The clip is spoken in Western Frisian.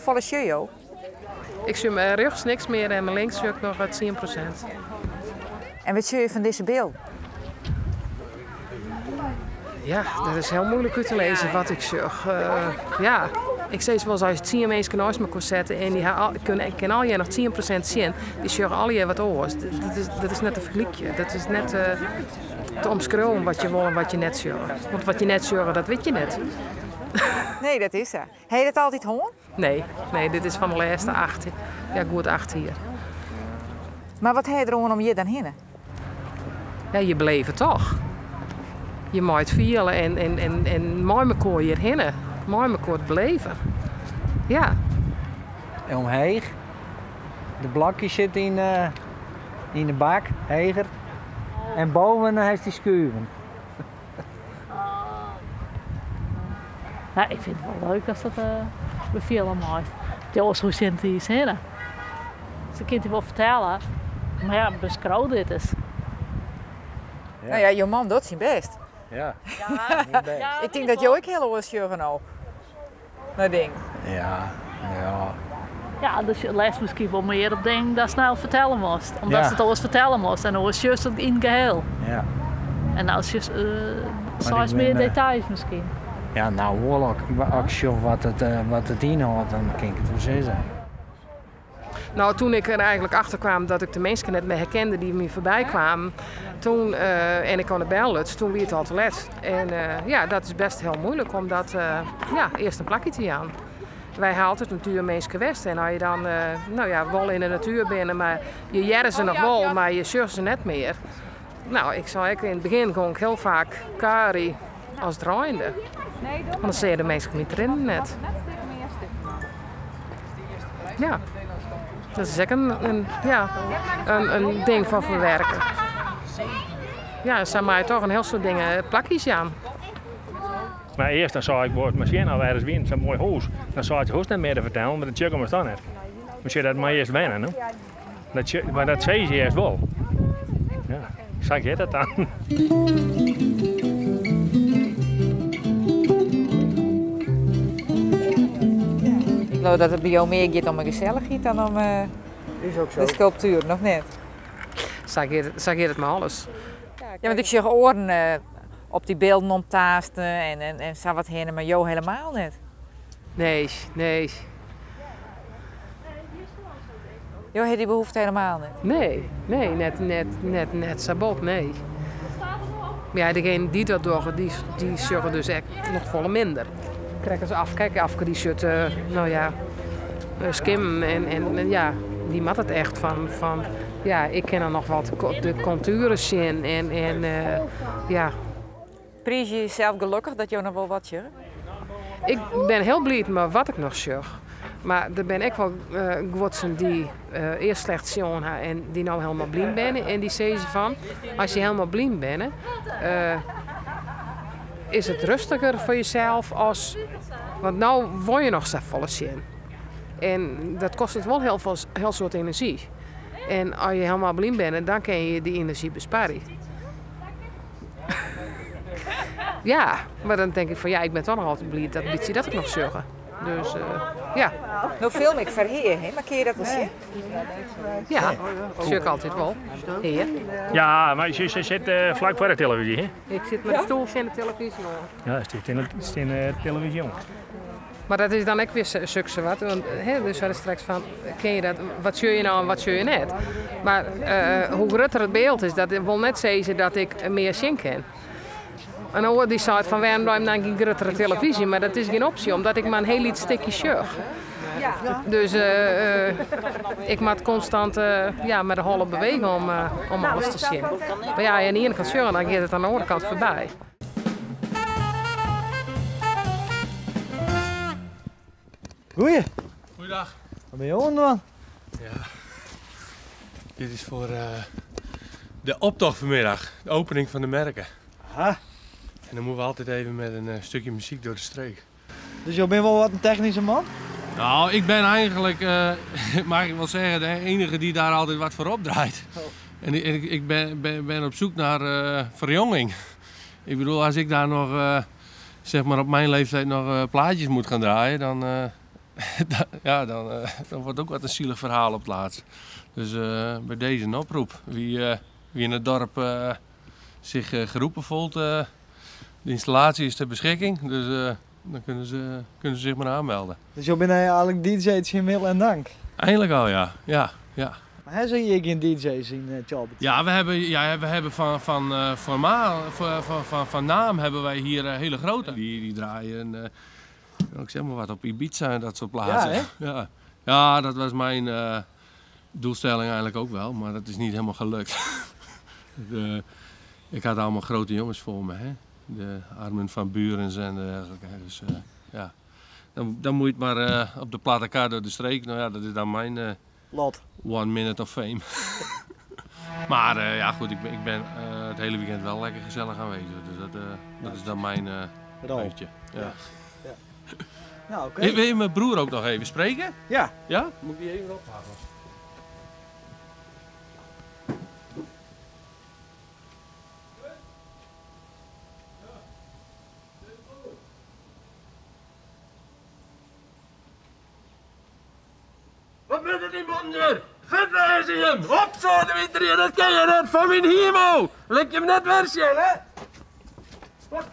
Hoefolle sjogge jo? Ik sjoch rjochts niks mear en links sjoch ik noch 10%. En wat sjogge je fan dizze byld? Ja, dat is hiel muoilik út te lizzen wat ik sjoch. Ja, ik sis wolris, as je 10 minsken neist mekoar sette en dy ha kinne kinne allegear noch 10% sjen, dy sjogge allegear wat oars. Dat is net te ferlykjen. Dat is net te omskriuwen wat je wol en wat je net sjogge. Want wat je net sjogge, dat witte je net. Nee, dat is sa. Ha je dat altyd hân? Nee, nee, dit is fan de lêste 8, ja, goed 8 jier. Mar wat ha je deroan om hjir dan hinne? Ja, je beleve toch. Je mei it fiele en mei mekoar hjir hinne. Mei mekoar it beleven. Ja. Omheech. De blokjes sitte yn de bak, heger. En boven hast dy skuven. Ja, ik fyn it wol leuk ast dat befiele meist. Oars hoe sint dy hinne? Se kin it wol fertelle, mar ja, beskriuw dit ris. Ja. Nou ja, jo man docht syn bêst. Ja. Ik tink dat jo ek hiel oars sjogge no. Nei ding. Ja, ja. Ja, dus je lêst miskien wol mear op dingen datst no fertelle moatst. Omdat it oars fertelle moatst en oars sjochst it yn it gehiel. Ja. En no sjochst seis mear details miskien. Ja, no wol. As ik sjoch wat it ynhâldt, dan kin ik it wol sizze. Nou, toen ik er eigenlijk achter kwam dat ik de minsken net mear herkende dy't my foarby kwamen, toen, en ik oan de bel luts, toen wie it al te let. En ja, dat is best hiel muoilik om dat, ja, earst in plakje te jaan. Wy ha altyd natuerminsken west en as je dan, nou ja, wol yn de natuer binne, mar je hearre se noch wol, mar je sjogge se net mear. Nou, ik sei ek, yn it begjin gong ik hiel faak kuierje as it reinde. Want dan seagen de minsken my rinnen net. Ja, dat is ek in, ja, in ding fan ferwerken. Ja, sa mei je toch in hiel soad dingen plakjes jaan. Mar earst dan sei ik wol, mar sjen no ergens wie sa'n moai hûs. Dan sei it hûs net mear te fertellen, mar dat sjoch ik ommers dan net. Mar sjoch, dat mei earst wenne, no. Dat sjoch, mar dat sizze se earst wol. Ja, sa giet dat dan. Ik leau dat it by jo mear giet om de gesellichheid dan om Is ook zo. de skulptueren, of net? Sa giet it mei alles. Ja, want ik sjoch oaren op dy bylden omtaasten en sa wat hinne, mar jo helemaal net. Nee, nee. Jo ha dy behoefte helemaal net? Nee, nee, net, net, net, net sa bot, nee. Mar ja, degene dy't dat dogge, dy sjogge dus ek noch folle minder. Krekt as Afke, kijk, Afke dy sjocht, no ja, skimmen en ja, dy moat it echt fan, ja, ik kin dan noch wat de kontueren sjen en ja. Priizje je jesels gelokkich dat jo noch wol wat sjogge? Ik bin hiel bliid mei wat ik noch sjoch. Mar der binne ek wol guodsen dy't earst slecht sjoen ha en dy't no helemaal blyn binne. En dy sizze fan, as je helemaal blyn binne, is it rêstiger foar jesels as... Want no wol je noch safolle sjen. En dat kostet wol hiel folle, hiel soad enerzjy. En as je helemaal blyn binne, dan kinne je dy enerzjy besparje. Ja, mar dan tink ik fan ja, ik bin toch noch altyd bliid dat bytsje dat ik noch sjogge. Dus ja. No film ik foar Hea, hè? Mar kinne je dat wol sjen? Ja, sjoch ik altyd wol. Hea. Ja, mar se sit flak foar de televyzje, hè? Ik sit mei de stoel tsjin de televyzje oan. Ja, se sit tsjin de televyzje oan. Mar dat is dan ek wer sukse wat, want hè, dus hadden straks fan, kin je dat, wat sjoch je nou en wat sjoch je net? Mar hoe grutter it byld is, dat wol net sizze dat ik mear sjen kin. In oar dy seit fan wêrom dan gjin gruttere televyzje, mar dat is gjin opsje, omdat ik mar in hiel lyts stikje sjoch. Dus ik moat konstant ja, mei de holle bewege om alles te sjen. Mar ja, oan de iene kant sjogge, dan giet it oan de oare kant foarby. Goeie. Goeiedag. Wat bin jo oan it dwaan? Ja, dit is foar de optocht vanmiddag, de opening fan de merke. Aha. En dan moeten we altyd even met in stikje muzyk troch de streek. Dus jo binne wol wat in technyske man? Nou, ik ben eigenlijk, mag ik wel zeggen, de enige die daar altijd wat voor opdraait. Oh. En ik ben op zoek naar verjonging. Ik bedoel, als ik daar nog, zeg maar op mijn leeftijd nog plaatjes moet gaan draaien, dan ja, dan, eh, dan wordt ook wat een zielig verhaal op het laatst. Dus eh, bij deze een oproep. Wie, eh, wie in het dorp eh, zich eh, geroepen voelt, eh, de installatie is ter beschikking. Dus eh, dan kunnen ze, kunnen ze zich maar aanmelden. Dus je bent eigenlijk DJ in Middel en Dank. Eindelijk al, ja. Ja, ja. Maar hij zie je geen DJ's in uh, Ja, we hebben, ja, we hebben van, van, eh, formaal, van, van, van, van naam hebben wij hier eh, hele grote. Die, die draaien, eh, ik zeg maar wat, op Ibiza en dat soort plaatsen. Ja, ja. ja, dat was mijn eh, doelstelling eigenlijk ook wel, maar dat is niet helemaal gelukt. De, ik had allemaal grote jongens voor me, hè. De Armin van Burens en dergelijke. Dus eh, ja, dan, dan moet je het maar eh, op de platte kaart door de streek. Nou ja, dat is dan mijn... eh, Lot. One minute of fame. maar eh, ja, goed, ik ben, ik ben eh, het hele weekend wel lekker gezellig aanwezig. Dus dat, eh, dat is dan mijn eh Rol. puntje. Ja. Ja. Nou, oké. Wil wil je mijn broer ook nog even spreken? Ja. Ja? Moet ik die even ophalen? Wat moet het die man hier? Vet hem! Hop zo, de winter hier, dat ken je net van mijn hemel! Lek je hem net weer, hè? Wat